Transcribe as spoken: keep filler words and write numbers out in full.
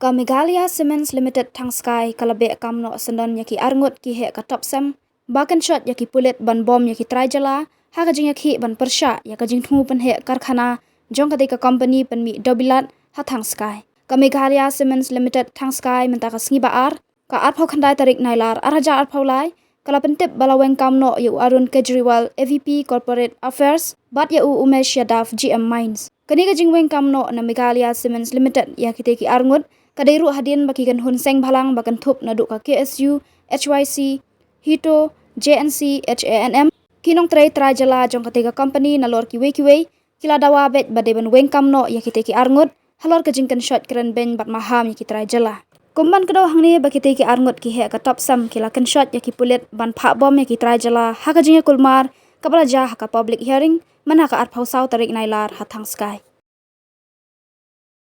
Ka Meghalaya Cements Limited Thangskai ka la beh kam noh syndon ïa ki arngut ki heh ka Topcem ba kynshoit ïa ki pulit ban bom ïa ki trai jylla ha ka jingïakhih ban pyrshah ïa ka jingthmu pynheh karkhana jong katei ka company pynmih dohbilat ha Thangskai. Ka Meghalaya Cements Limited Thangskai mynta ka sngi Ba-ar, ka arphew khyndai tarik Nailar ar hajar arphew lai, ka la pyntip ba la weng kam noh ïa u Arun Kejriwal, A V P Corporate Affairs, bad ïa u Umesh Yadav, G M Mines. Kane ka jingweng kam noh na Meghalaya Cements Limited ïa kitei ki arngut ka dei ruh hadien ba ki kynhun seng bhalang ba kynthup naduh ka K S U, H Y C, HITO, J N C, H A N M, ki nongtrei trai jylla jong katei ka company nalor kiwei kiwei ki la dawa beit ba dei ban weng kam noh ïa kitei ki arngut halor ka jingkynshoit krenbeiñ bad maham ïa ki trai jylla. Kum ban kdew hangne ba kitei ki arngut ki heh ka Topcem ki la kynshoit ïa ki pulit ban phah bom ïa ki trai jylla ha ka jingïakulmar kaba la jia ha ka public hearing mynta ka arphew saw tarik Nailar ha Thangskai.